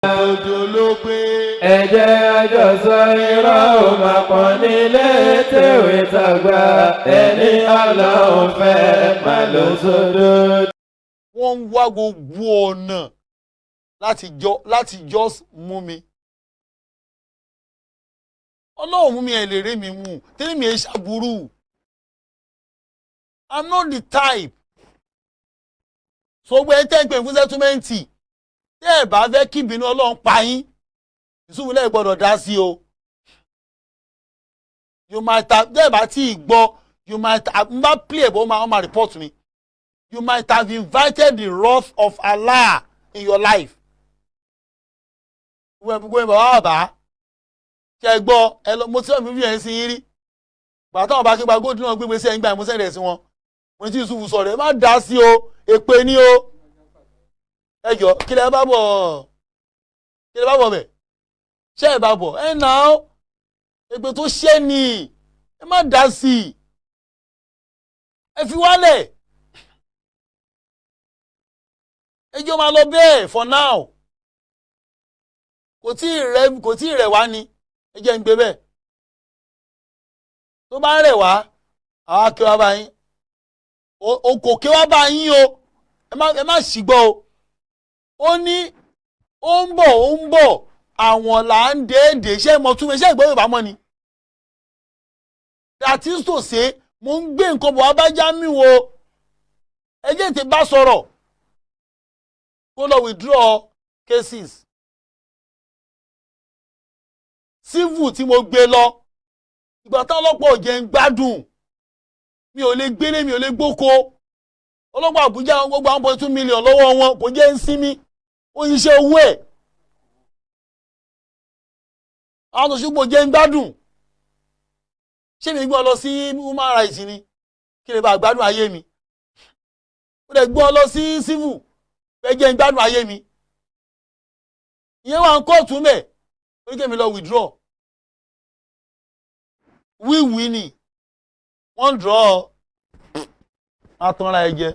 Òjò ló gbé. Ẹ jẹ́ àjọsọ irọ́ ò máa pọ̀ nílé tèwé tàgbà ẹni Ọlọ́run fẹ́ máa lọ sódò. Wọ́n ń wá gbogbo ọ̀nà láti just mú mi. Ọlọ́run mú mi, ẹ̀ lè rí mi mú tẹ́lẹ̀ mi ẹ̀ ṣàbúrú. I'm not the type. So gbogbo ẹ̀ tẹ́ ń pè fún settlement, tẹ́ ẹ̀ bá fẹ́ kí ìbínú Ọlọ́run pa yín, Yusuf lẹ́yìn gbọ́dọ̀ dá sí o. You might have, tẹ́ ẹ̀ bá tí ì gbọ́, you might have, n bá play ẹ̀ bó máa máa report mi. You might have invited the wrath of Allah in your life. Gbogbo ẹ̀ bàbá bàbá ṣe é gbọ́ ẹ lọ, mo ti sọ mi fi ẹ̀ sí yín rí. Bàtà wọn bá kí gba góòdù náà gbégbé sí ẹ̀yìn gbà, mo sẹ́ndẹ̀ sí wọn. Mo ní tí Yusuf sọ̀rọ̀, ẹ má dá sí o, èpè ní o. Ẹ jọ, kí lẹ bá bọ̀? Kí lẹ bá bọ̀ bẹ̀? Ṣé ẹ bá bọ̀? Ẹ nà ó, èpè tó ṣẹ́ ni, ẹ má dá sí i. Ẹ fi wálẹ̀. Ẹ jọ máa lọ bẹ́ẹ̀ for now. Kò tí ì rẹ̀, kò tí ì rẹ̀ wá ni, ẹ jẹ́ ń gbé bẹ́ẹ̀. Tó bá rẹ̀ wá, àwa kí wá bá yín. O kò kí wá bá yín o, ẹ má sì gbọ́ o. Ó ní ó ń bọ̀, ó ń bọ̀, àwọn là ń déédéé. Ṣé mo tún ṣé ìgbọ́ Yorùbá mọ́ ni? That is to say, mo ń gbé nǹkan bọ̀ wá bá Jamiu o. Ẹ jẹ́ tètè bá sọ̀rọ̀ kó lọ withdraw cases civil tí mo gbé lọ. Ìgbà táwọn ọlọ́pàá ò jẹ́ ń gbádùn, mi ò lè gbélé, mi ò lè gbóko. Ọlọ́pàá Àbújá, gbogbo àwọn 1.2 million lọ́wọ́ wọn, kò jẹ́ ń sinmi. Ó ń ṣe owó ẹ̀. Àwọn tó ṣùgbọ́n jẹ́ ń gbádùn. Ṣé mi gbọ́ lọ sí human rights ni kí lè bá gbádùn ayé mi? Ó lè gbọ́ lọ sí civil fẹ́ jẹ́ ń gbádùn ayé mi. Ìyẹn wà ń kóòtù mẹ́, ó ní kí èmi lọ withdraw. Wíwí ni wọ́n ń draw àtúnra ẹ jẹ.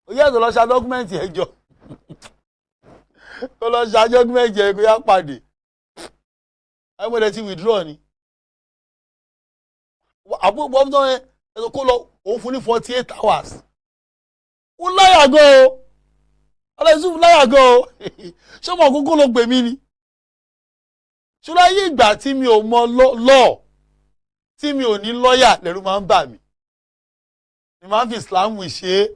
Ó yẹ kó lọ ṣa document ẹ jọ, kó lọ ṣa document ẹ, kó yá pàdé ẹ. Mo dẹ̀ ti withdraw ni. Àbúrò bọ́ ẹ kó lọ, òun fún ní 48 hours. Ó láyà gan o, ọlọ́yìn láyà gan o. Ṣé ọmọ àkókò ló pè mí ni? Ṣọlá yé, ìgbà tí mi ò mọ lọ́ọ̀, tí mi ò ní lọ́ọ̀yà, lẹ́rù máa ń bà mí ni máa ń fi Islam ṣe é.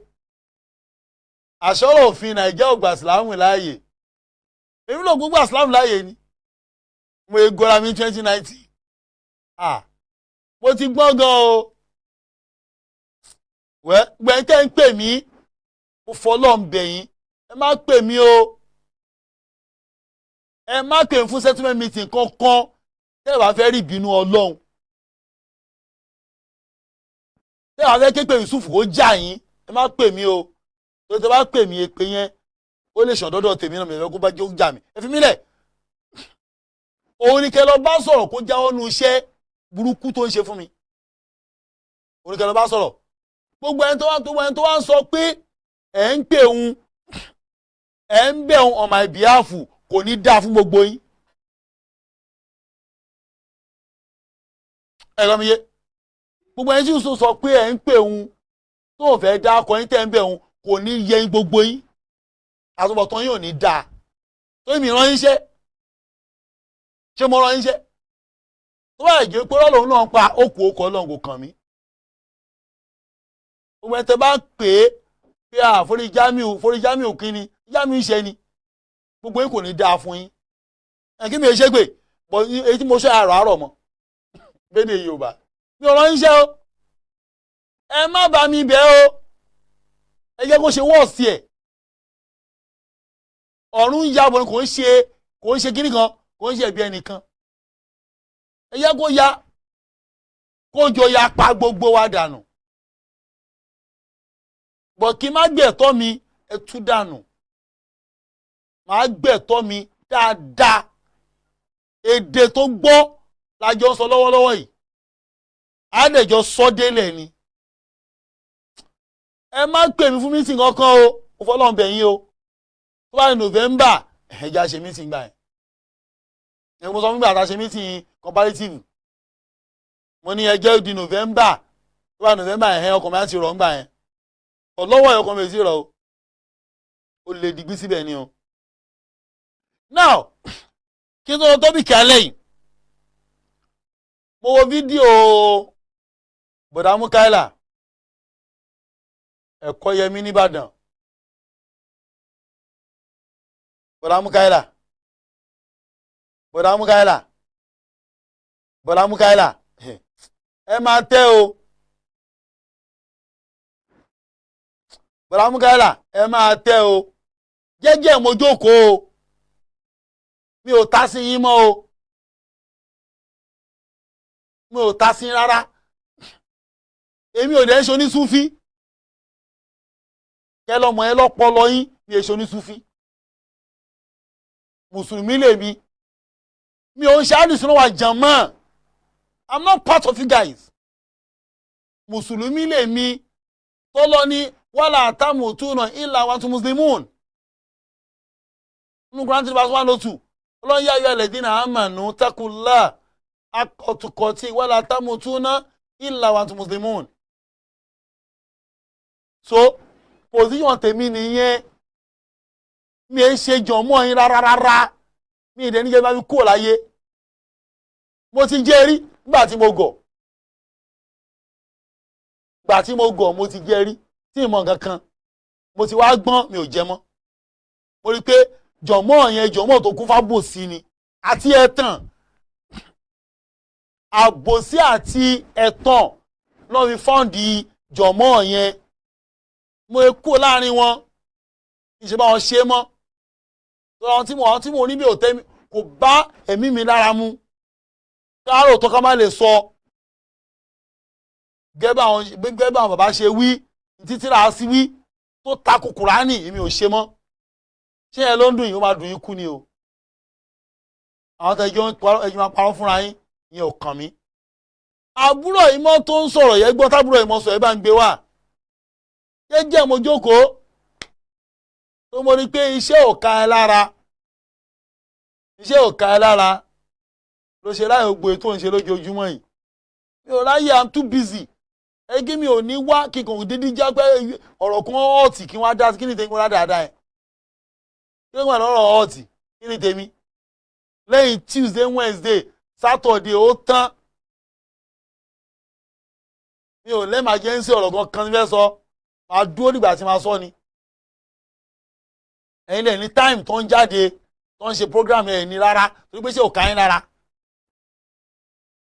Àṣọrọ̀ òfin Nàìjíríà ò gbà Islam láàyè. Èmi náà gbogbo Islam láàyè ni mo gọra mi 2019. Ah, mo ti gbọ́n gan o. Wẹ́ gbẹ̀ntẹ́ ń pè mí, mo fọlọ́ ń bẹ̀ yín, ẹ má pè mí o. Ẹ má pè mí fún settlement meeting kankan. Tẹ́ ẹ bá fẹ́ rí ìbínú Ọlọ́run, tẹ́ ẹ bá fẹ́ ké pé Yusuf kó já yín, ẹ má pè mí o. Tó tẹ́ bá pè mí, èpè yẹn ó lè ṣàn dọ́dọ̀ tèmi náà. Mi ò fẹ́ kó bá jó jà mí. Ẹ fi mí lẹ̀. Òun ni kẹ́ lọ bá sọ̀rọ̀, kó jáwọ́ nu iṣẹ́ burúkú tó ń ṣe fún mi. Òun ni kẹ́ lọ bá sọ̀rọ̀. Gbogbo ẹni tó wá ń sọ pé ẹ̀ ń pè òun, ẹ̀ ń bẹ̀ òun on my behalf, kò ní dáa fún gbogbo yín. Ẹ lọ́ mi yé. Gbogbo ẹni tí Yusuf sọ pé ẹ̀ ń pè òun, tó ò fẹ́ dá ọkọ̀ yín, tẹ́ ń bẹ̀ òun, kò ní yẹ yín, gbogbo yín. Àtúbọ̀tán yín ò ní dáa. Tó mi rán yín ṣẹ́, ṣé mo rán yín ṣẹ́? Tó bá jẹ́ pé Ọlọ́run náà pa okùn okùn, Ọlọ́run kò kàn mí. Gbogbo ẹni tẹ́ bá pè é pé à forí Jamiu, forí Jamiu, kí ni Jamiu ṣe ni? Gbogbo yín, kò ní dáa fún yín. Ẹ kí mi ò ṣe pé bọ èyí tí mo ṣe àrò àrò mọ́ bẹ́ẹ̀ Yorùbá mi ò rán yín ṣẹ́ o. Ẹ má bá mi bẹ̀ o. Ẹ jẹ́ kó ṣe wọ́ọ̀sì ẹ̀. Ọ̀run ya bọ̀, kò ń ṣe kíní kan, kò ń ṣe ẹ̀bí ẹnìkan. Ẹ jẹ́ kó ya, kó jọ ya pa gbogbo wa dànù bọ̀. Kí n má gbẹ̀tọ́ mi, ẹ tú dànù. Màá gbẹ̀tọ́ mi dáadáa. Èdè tó gbọ́ lájọ ń sọ lọ́wọ́lọ́wọ́ yìí, àádẹ́jọ sọ délẹ̀ ni. Ẹ má pè mí fún meeting kankan o. Mo fọlọ́run bẹ̀ yín o. Tó bá ní November, ẹ já ṣe meeting gbà yẹn. Ẹ mo sọ fún gbà tá a ṣe meeting comparative, mo ní ẹjẹ́ di November. Tó bá November yẹn, ọkàn mi á ti rọ̀ ńgbà yẹn. Ọlọ́wọ́ ọkàn mi ò sí rọ̀ o, ó lè digbí síbẹ̀ ni o. Now, kí n tó lọ topic alẹ́ yìí, mo wo fídíò bọ̀dá Mukaila ẹ̀kọ́ yẹmí nìbàdàn. Bọ̀dá Mukaila, bọ̀dá Mukaila, bọ̀dá Mukaila, ẹ máa tẹ́ o. Bọ̀dá Mukaila, ẹ máa tẹ́ o. Jẹ́jẹ́ mo jókòó o, mi ò ta sí yín mọ́ o, mi ò ta sí yín rárá. Èmi ò dẹ̀ ń ṣe onísúfí. Kẹ́ lọ́mọ ẹ lọ́pọlọ yín, mi ò ṣe onísúfí. Mùsùlùmí lèmi, mi ò ń ṣe alùsùn wà jàmọ́. I'm not part of you guys. Mùsùlùmí lèmi tọ́lọ́ ní wala tamutuna illa wa antum muslimun. Nínú Quran 3 verse 102, ọlọ́run yá ayọ́ alladhina amanu taqullaha haqqa tuqatihi wala tamutuna illa wa antum muslimun. So position tèmi nìyẹn. Mi ẹ ṣe jọmọ́ yín rárá rárá. Mi ìdẹ níjẹ́ bá fi kúrò láyé. Mo ti jẹ́ rí nígbà tí mo gọ̀, gbà tí mo gọ̀, mo ti jẹ́ rí tí ìmọ̀ nǹkan kan. Mo ti wá gbọ́n, mi ò jẹ mọ́. Mo rí i pé jọ̀mọ́ yẹn, jọ̀mọ́ tó kún fábòsí ni àti ẹ̀tàn. Àbòsí àti ẹ̀tàn ló fi fọ́ǹdì jọ̀mọ́ yẹn. Mo kú láàrin wọn, ìṣe bá wọn ṣe mọ́. Àwọn tí mo ní bí ò tẹ́ mi, kò bá ẹ̀mí mi lára mu. Káàrò tó ká má lè sọ gẹ́gẹ́ bá àwọn bàbá ṣe wí, títí rà á sí wí tó takò Kùránì, èmi ò ṣe mọ́. Ṣé ẹ ló ń dùn yín? Ó máa dùn yín kú ni o. Àwọn tó ẹjọ́ ẹjọ́ máa parọ́ fúnra yín, ìyẹn ò kàn mí. Àbúrò ìmọ̀ tó ń sọ̀rọ̀ yẹn, gbọ́ tábúrò ìmọ̀ sọ̀rọ̀, ẹ bá ń gbé wá. Jẹ́jẹ́ mo jókòó tó, mo rí pé iṣẹ́ ò ká ẹ lára, iṣẹ́ ò ká ẹ lára ló ṣe láyò gbé tó ń ṣe lójoojúmọ́ yìí. Mi ò ráyè, I'm too busy. Ẹgbẹ́ mi ò ní wá kí n kò dídí já pé ọ̀rọ̀ kan ọ̀tì kí wọ́n á dá sí. Kí ni tèmi? Wọ́n á dáadáa yẹn, kí ló ń wà lọ́rọ̀ ọ̀tì? Kí ni tèmi lẹ́yìn Tuesday, Wednesday, Saturday, ó tán. Mi ò lẹ́màjẹ́nsì ọ̀rọ̀ kan kan fẹ́ sọ, máa dúró nígbà tí máa sọ ni. Ẹ̀yin lẹ̀ ní time tó ń jáde, tó ń ṣe program ẹ̀ ní rárá, torí pé ṣé ò ká yín lára.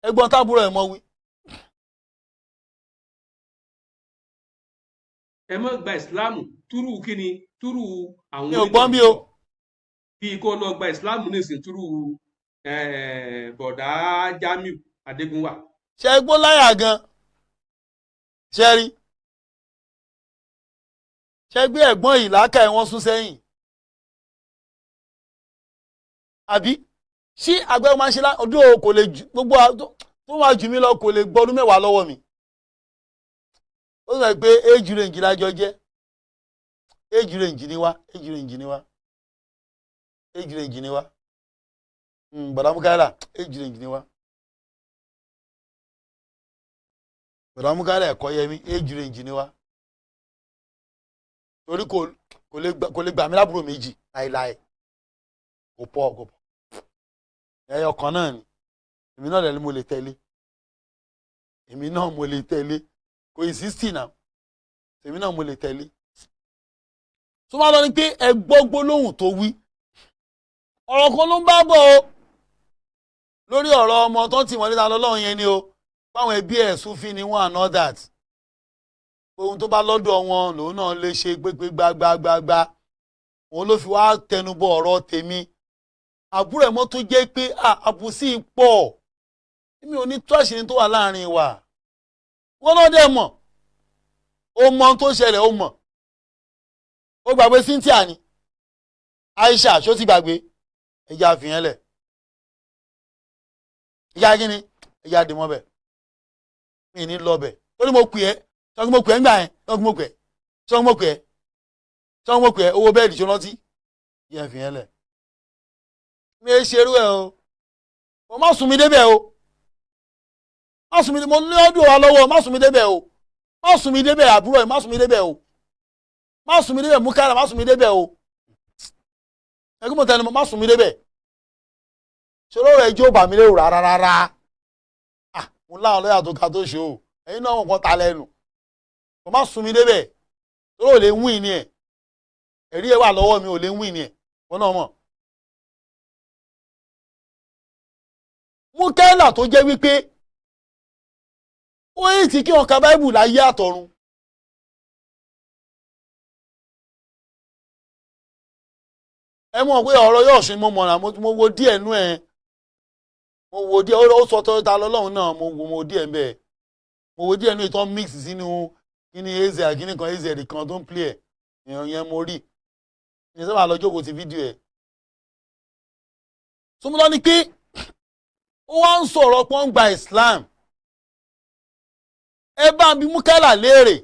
Ẹgbọ́n tábúrò ẹ̀ mọ́ wí. Ẹ má gba ìsìláàmù túrú kíni túrú àwọn Mi ò gbọ́n bí o. Bí kó lọ gba ìsìláàmù nísìn túrú bọ̀dá Jamiu Adégúnwà. Ṣe é gbó láyà gan? Ṣe rí, ṣe gbé ẹ̀gbọ́n yìí láàkà ẹ̀ wọ́n sún sẹ́yìn, àbí ṣí àgbẹ̀ máa ń ṣe ọdún o kò lè ju gbogbo tó máa jù mí lọ, kò lè gbọdún 10 lọ́wọ́ mi. Ó sọ pé age range lájọ jẹ́, age range ni wá, age range ni wá, age range ni wá. Bọ̀dá Mukaila, age range ni wá. Bọ̀dá Mukaila ẹ̀kọ́ yẹmi, age range ni wá. Torí kò lè gbà mí lábúrò méjì láéláé. Kò pọ̀, kò pọ̀, ẹyọ kan náà ni. Èmi náà lẹ́nu mo lè tẹ̀lé, èmi náà mo lè tẹ̀lé. Kò ì 60 náà, èmi náà mo lè tẹ̀lé. Tó máa lọ ni pé ẹ gbọ́ gbólóhùn tó wí. Ọ̀rọ̀ kan ló ń bá bọ̀ o, lórí ọ̀rọ̀ ọmọ tó ń tì wọ́n níta lọ́lọ́run yẹn ni o, báwọn ẹbí ẹ̀ Súfì ni wọ́n and all that. Ohun tó bá lọ́dọ̀ wọn lòun náà lè ṣe gbégbé gbágbágbágbá. Òun ló fi wá tẹnubọ ọ̀rọ̀ tèmi. Àbúrò ẹ̀mọ́ tó jẹ́ pé àbùsí pọ̀, èmi ò ní tó àṣírí tó wà láàrin wa. Wọ́n náà dẹ̀ mọ̀, ó mọ ohun tó ṣẹlẹ̀, ó mọ̀. Ó gbàgbé Cynthia ni Aisha, ṣó ti gbàgbé? Ẹja àfihàn lẹ̀, ẹja kíni, ẹja dìmọ́ bẹ̀. Mi ní lọ bẹ̀ torí mo pè é, sọ́kí mo pè é ńgbà yẹn, sọ́kí mo pè é, sọ́kí mo pè é, sọ́kí mo pè é, owó bẹ́ẹ̀dì ṣó rántí? Yẹn àfihàn lẹ̀. Mi ò ṣerú ẹ o. Mo má sún mi débẹ̀ o, má sún mi. Mo ní ọdún wa lọ́wọ́. Má sún mi débẹ̀ o, má sún mi débẹ̀. Àbúrò ẹ̀, má sún mi débẹ̀ o, má sún mi débẹ̀. Mukala, má sún mi débẹ̀ o. Ẹgbẹ́ mo tẹnu mọ́, má sún mi débẹ̀. Ṣòro rẹ̀ jó bà mí lérò rárá rárá. Ah, mo láwọn lọ́yà tó ga tó ṣe o. Ẹ̀yin náà wọn kàn ta lẹ́nu. Mo má sún mi débẹ̀ tó lè win ni ẹ̀. Ẹ̀rí ẹ̀ wà lọ́wọ́ mi, ò lè win ni ẹ̀. Wọn náà mọ̀. Mukela tó jẹ́ wípé ó yìí tí kí wọn ka báíbù láyé àtọ̀run. Ẹ mọ̀ pé ọ̀rọ̀ yóò ṣe mo mọ̀nà. Mo wo díẹ̀ nú ẹ̀, mo wo díẹ̀. Ó sọ tó ta lọ́lọ́run náà. Mo wo, mo díẹ̀ ńbẹ̀, mo wo díẹ̀ nú ìtàn mix sínú kíní az kíní kan az kan tó ń play ẹ̀. Ìyẹn yẹn mo rí ní sábà lọ jókòó ti fídíò ẹ̀. Súnmọ́lá ni pé ó wá ń sọ̀rọ̀ pọ́n gba Islam. Ẹ bá ń bi Mukala léèrè,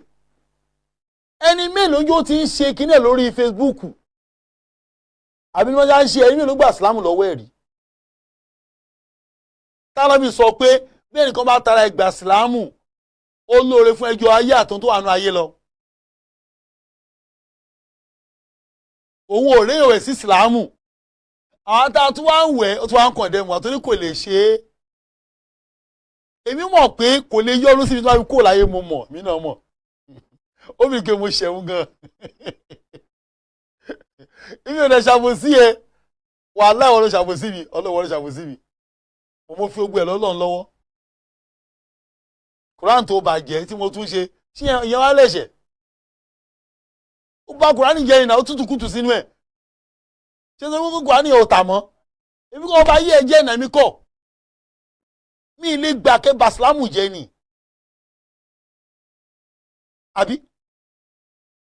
ẹni mélòó yóò ti ń ṣe kíní ẹ̀ lórí Facebook àbí wọ́n ṣá ń ṣe? Ẹni mélòó gba Islam lọ́wọ́ ẹ̀ rí? Tálábì sọ pé bí ẹnìkan bá tara ẹgbà Islam, ó lóore fún ẹjọ́ ayé àtúntò tó wà nù ayé lọ. Òun ò réyìn rẹ̀ sí Islam. Àwọn tá a tún wá ń wẹ̀, ó tún wá ń kàn dẹ́mu àtúní kò lè ṣe é. Èmi mọ̀ pé kò lè yọrù síbi tó bá fi kó láyé. Mo mọ̀, èmi náà mọ̀. Ó fi ké mo ṣẹ̀wọ̀n gan. Èmi ò lè ṣàbòsí ẹ. Wàhálà, ìwọ ló ṣàbòsí mi. Ọlọ́wọ́ ló ṣàbòsí mi. Mo fi ogun ẹ̀ lọ́lọ́run lọ́wọ́. Quran tó bàjẹ́ tí mo tún ṣe ṣé ìyẹn wá lẹ̀ṣẹ̀? Ó bá Quran jẹ́ ìnà, ó tútù kùtù sínú ẹ̀. Ṣé ṣe gbogbo Quran ò tà mọ́? Èmi kọ́ ọba yí ẹ jẹ́ ìnà mi kọ́ mi lè gbà kẹ́ bàṣílámù jẹ́ ni, àbí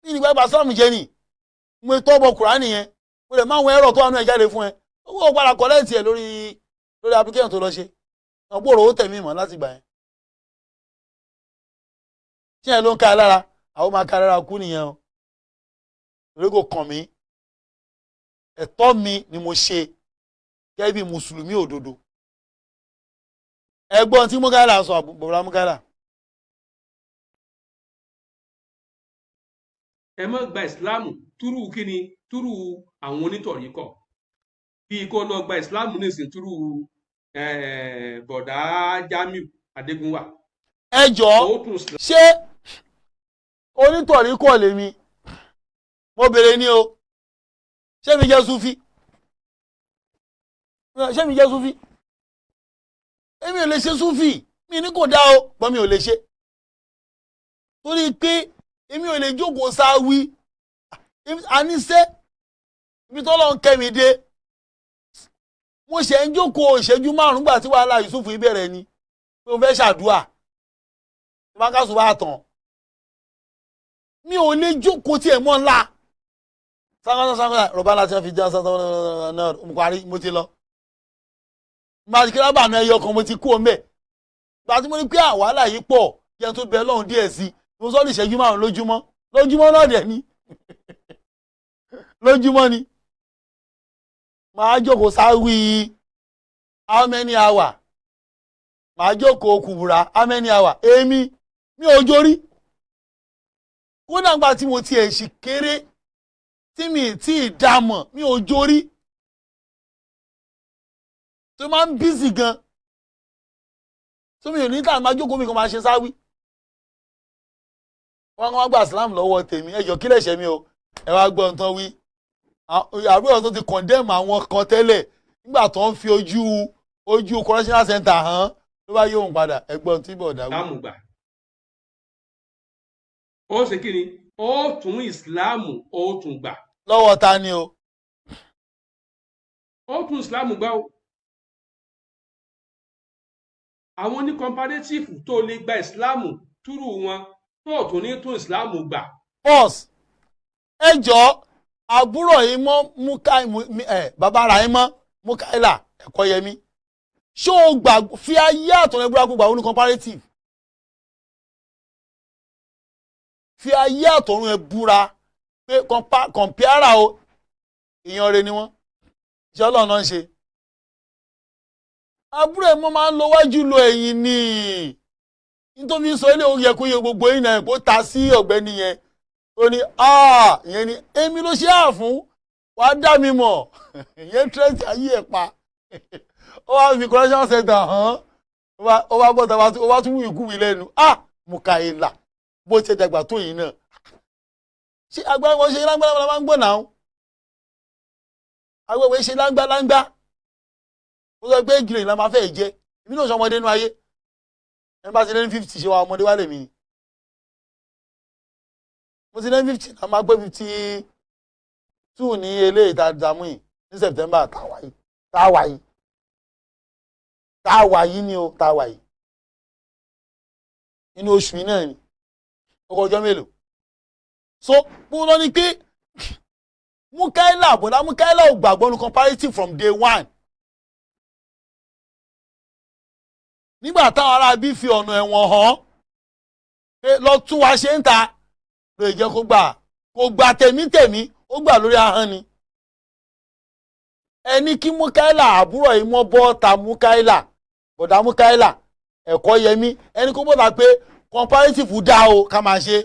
mi ní gbà bàṣílámù jẹ́ ni. Mo tọ́ bọ Quran yẹn, mo lè má àwọn ẹ̀rọ tó wà nù ẹ̀ jáde fún ẹ. Owó padà kọ́lẹ́ǹtì ẹ̀ lórí application tó lọ ṣe. Ọgbọ́n òrò tẹ̀mí mọ́ láti gbà yẹn. Tí ẹ ló ń ká ẹ lára, àwọn máa ká ẹ lára kú nìyẹn o. Torí kò kàn mí. Ẹ̀tọ́ mi ni mo ṣe gẹ́gẹ́ bí mùsùlùmí òdodo. Ẹ̀gbọ́n tí Mukala sọ, bọ̀dá Mukala. Ẹ má gba ìsìláàmù túrú kíni, túrú àwọn onítọ̀ríkọ̀, bíi kó lọ gba ìsìláàmù nísìnyí túrú bọ̀dá Jamiu Adégúnwà. Ẹ jọ̀ọ́, Ó tún Islam ṣé onítọ̀ríkọ̀ lèmi? Mo béèrè ní o. Ṣé mi jẹ́ Sufi? Ṣé mi jẹ́ Sufi? Èmi ò lè ṣe Sufi. Mi ní kò dá o, bọ́n mi ò lè ṣe, torí pé èmi ò lè jókòó sáwí. Àníṣe ibi tó lọ ń kẹ́ mi dé, mo ṣe ń jókòó ìṣẹ́jú márùn-ún gbà tí wàhálà Yusuf yìí bẹ̀rẹ̀ ni pé mo fẹ́ ṣàdúà tí bá kásùn bá tàn. Mi ò lè jókòó tiẹ̀ mọ́ ńlá sáńgá sáńgá rọ̀bá láti fi já sáńgá náà. Mo parí, mo ti lọ máa kí lábàánú ẹyọ kan, mo ti kú omi ẹ̀. Gbà tí mo ní pé wàhálà yìí pọ̀, jẹun tó bẹ lọ́hùn díẹ̀ sí i, mo sọ ní ìṣẹ́jú márùn lójúmọ́. Lójúmọ́ náà dẹ̀ ni, lójúmọ́ ni màá jókòó sáwí how many hour, màá jókòó kùbùrà how many hour. Èmi mi ò jórí kódà. Ńgbà tí mo tiẹ̀ sì kéré, tí mi tí ì dá mọ̀, mi ò jórí tó máa ń bísí gan tó mi ò ní tàn máa jókòó mi kan máa ṣe sáwí. Wọn kàn wá gba Islam lọ́wọ́ tèmi. Ẹ jọ̀ọ́, kí lẹ̀ṣẹ̀ mi o? Ẹ wá gbọ́ nǹkan wí. Àbúrò tó ti condemn àwọn kan tẹ́lẹ̀ nígbà tó ń fi ojú correctional center hàn ló bá yóò padà. Ẹ̀gbọ́n tí bọ̀dá wí. Ìsìláàmù gbà. Ó ṣe kí ni? Ó tún ìsìláàmù, ó tún gbà. Lọ́wọ́ ta ni o? Ó tún ìsìláàmù gbà o. Àwọn ní comparative tó lè gba ìsìláàmù túrú wọn tó tún ní tún ìsìláàmù gbà. Pause. Ẹ jọ̀ọ́, àbúrò yìí mọ́ ẹ bàbá ara yín mọ́ Mukaila Ẹ̀kọ́yẹmí, ṣé o gbà fi ayé àtọ̀rẹ́ búra kó gbà ó ní comparative? Fi ayé àtọ̀run ẹ búra pé kọ̀ǹpìárà o, èèyàn rẹ ni wọ́n ṣé Ọlọ́run náà ń ṣe. Àbúrò ẹ̀ mọ́ máa ń lọ wájú lọ ẹ̀yìn ni. Nítorí sọ ilé òun yẹ kó yẹ gbogbo yín náà kó ta sí ọ̀gbẹ́ni yẹn. Ó ní ìyẹn ni èmi ló ṣe àfún wàá dá mi mọ̀. Ìyẹn tírẹ́tì ayé ẹ̀ pa. Ó wá fi correction center hàn, ó wá gbọ́dọ̀ ó wá tún wù ikú mi lẹ́nu. Mukaila bó ṣe dàgbà tó yìí náà, ṣé agbára wọn ṣe lágbára wọn máa ń gbọ̀nà àwọn agbègbè ṣe láńgbáláńgbá. Ó sọ pé gírè la máa fẹ́ jẹ. Èmi náà sọ ọmọdé nínú ayé ẹni bá ti lé ní 50, ṣe wa ọmọdé wá lèmi ni. Mo ti lé ní 50 náà, máa gbé 52 ní eléyìí tá a dààmú yìí ní September táwa yìí, táwa yìí, táwa yìí ni o, táwa yìí inú oṣù yìí náà ni ó kọjọ́ mélòó. So mo lọ ní pé Mukaila, bọ̀dá Mukaila ò gbàgbọ́ ní comparative from day one. Nígbà táwọn aráabí fi ọ̀nà ẹ̀wọ̀n hàn pé lọ tún wa ṣe ń ta lóye jẹ́ kó gbà, kó gbà tẹ̀mítẹ̀mí, ó gbà lórí ahọ́n ni. Ẹni kí Mukaila àbúrò yìí mọ́ bọ́ọ̀ta Mukaila, bọ̀dá Mukaila ẹ̀kọ́ yẹmí, ẹni kó bọ́ta pé comparative dá o, ká máa ṣe,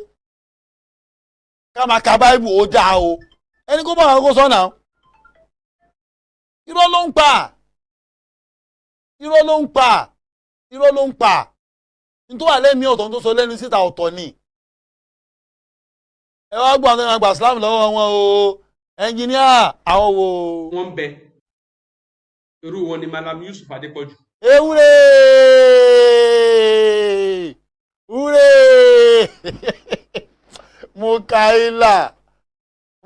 ká máa ka báìbù ó dá o. Ẹni kó bọ́ta kó sọ́nà. Irọ́ ló ń pa, irọ́ ló ń pa, irọ́ ló ń pa. Nítorí wà lẹ́mìí ọ̀tọ̀ tó sọ lẹ́nu síta ọ̀tọ̀ ni. Ẹ wá gbọ́ àwọn àgbà Islam lọ́wọ́ wọn o, ẹnjìníà àwọn wo. Wọ́n ń bẹ, irú wọn ni Malam Yusuf Adépọ̀jù. Ewúrẹ́ wúrẹ́ Mukaila,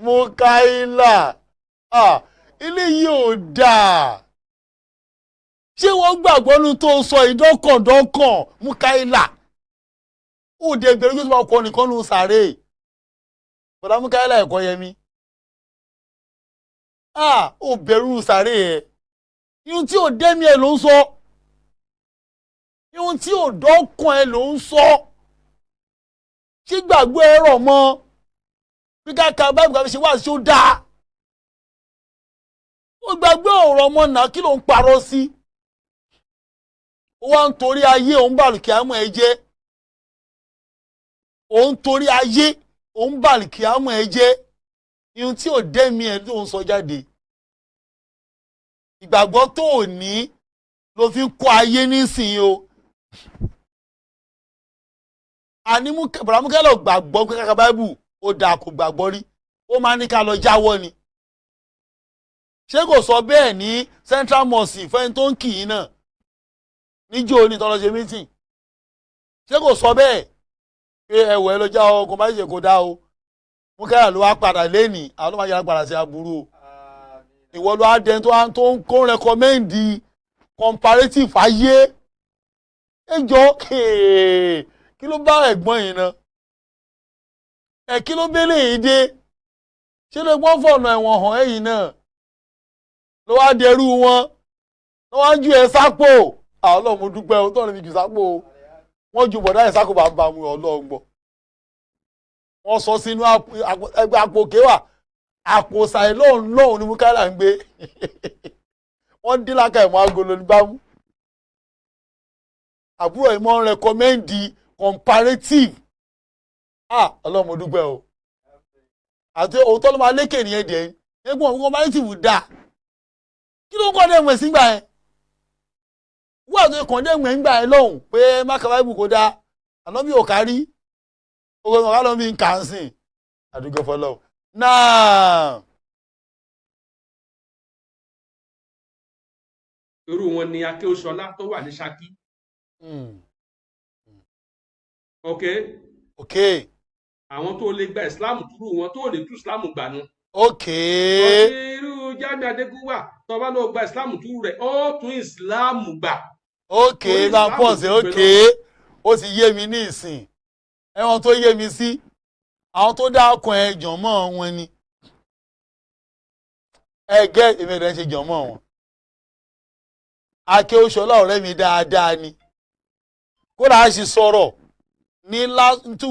Mukaila, ilé yìí ò dáa. Ṣé wọ́n gbàgbọ́ nu tó sọ ìdọ́kàndọ́kàn? Mukaila, ó dé bẹ̀rẹ̀ yóò máa kọ́ nìkan nù sàré. Bọ̀dá Mukaila ẹ̀kọ́ yẹmi, ó bẹ̀rù sàré ẹ̀. Ihun tí ò dẹ́mi ẹ̀ ló ń sọ, ihun tí ò dọ́kàn ẹ̀ ló ń sọ. Ṣé gbàgbọ́ ẹ rọ̀ mọ́ bí káka báyìí kàfi ṣe wá sí ó dáa? Ó gbàgbé ọ̀rọ̀ ọmọ náà, kí ló ń parọ́ sí? Ó wá ń torí ayé òun bàlùkì àmọ́ ẹ jẹ́, òun torí ayé òun bàlùkì àmọ́ ẹ jẹ́. Ihun tí ò dẹ́mi ẹ̀ ló ń sọ jáde. Ìgbàgbọ́ tó ò ní ló fi ń kó ayé nísìnyí o. Àní Bùràmúkẹ́lẹ̀ ò gbàgbọ́ pé káka báíbù ó dáa, kò gbàgbọ́ rí. Ó máa ní ká lọ jáwọ́ ni. Ṣé kò sọ bẹ́ẹ̀ ní Central Mosque fẹ́ni tó ń kì í náà níjó ní tọ́lọ́ ṣe mítìn? Ṣé kò sọ bẹ́ẹ̀ pé ẹ̀wọ̀ ẹ lọ jáwọ́ kò má ṣe kó dá o? Mukaila ló wá padà lẹ́nìí, àwọn ló máa yára padà sí aburú o. Ìwọ ló á dẹni tó ń kó rẹkọmẹ́ǹdì comparative ayé. Ẹ jọ, kí ló bá ẹ̀gbọ́n yìí náà? Ẹ kí ló bẹ́lẹ̀ yìí dé? Ṣé ló gbọ́n fọ̀nà ẹ̀wọ̀n hàn ẹ̀yìn náà ló wá dẹrú wọn, ló wá ju ẹ sápò? Àwọn Ọlọ́run, mo dúpẹ́ o, tọ́run mi jù sápò o. Wọ́n ju bọ̀dá ẹ̀ sápò bá ń bá mu. Ọlọ́run gbọ́, wọ́n sọ sínú ẹgbẹ́ àpò kéwà, àpò sàì lóhùn lóhùn ní Mukaila ń gbé. Wọ́n dín láka ìmọ̀ agolo ní bámú. Àbúrò ìmọ̀ ń rẹkọmẹ́ndì comparative. Ọlọ́run mo dúpẹ́ o. Àti òótọ́ ló máa lékè nìyẹn dẹ̀ ẹgbọ́n comparative dáa. Kí ló ń kọ́ dẹ́mu ẹ̀ sígbà yẹn? Wọ́n àti kàn dẹ́mu ẹ̀ ń gbà yẹn lọ́hùn pé máka báíbù kò dáa, ànábì ò kárí ogun ọ̀gá ló ń fi ń kà á sìn. Àdúgbò fọlọ́ náà. Irú wọn ni Akéwòsọlá tó wà ní Ṣakí. Ok. Ok. Àwọn tó lè gba Islam túrú wọn tó lè tú Islam gbà nu. Ok. Irú Jamiu Adégúnwà tó bá lọ gba Islam túrú rẹ̀, ó tún Islam gbà. Ok, bá a pọ̀ sí. Ok, ó ti yé mi ní ìsìn. Ẹ̀wọ̀n tó yé mi sí, àwọn tó dá ọkàn ẹ̀ jọ̀mọ́ wọn ni ẹgẹ́ èmi rẹ̀ ṣe jọ̀mọ́ wọn. Akéwòsọlá ọ̀rẹ́ mi dáadáa ni, kódà a sì sọ̀rọ̀ ní 2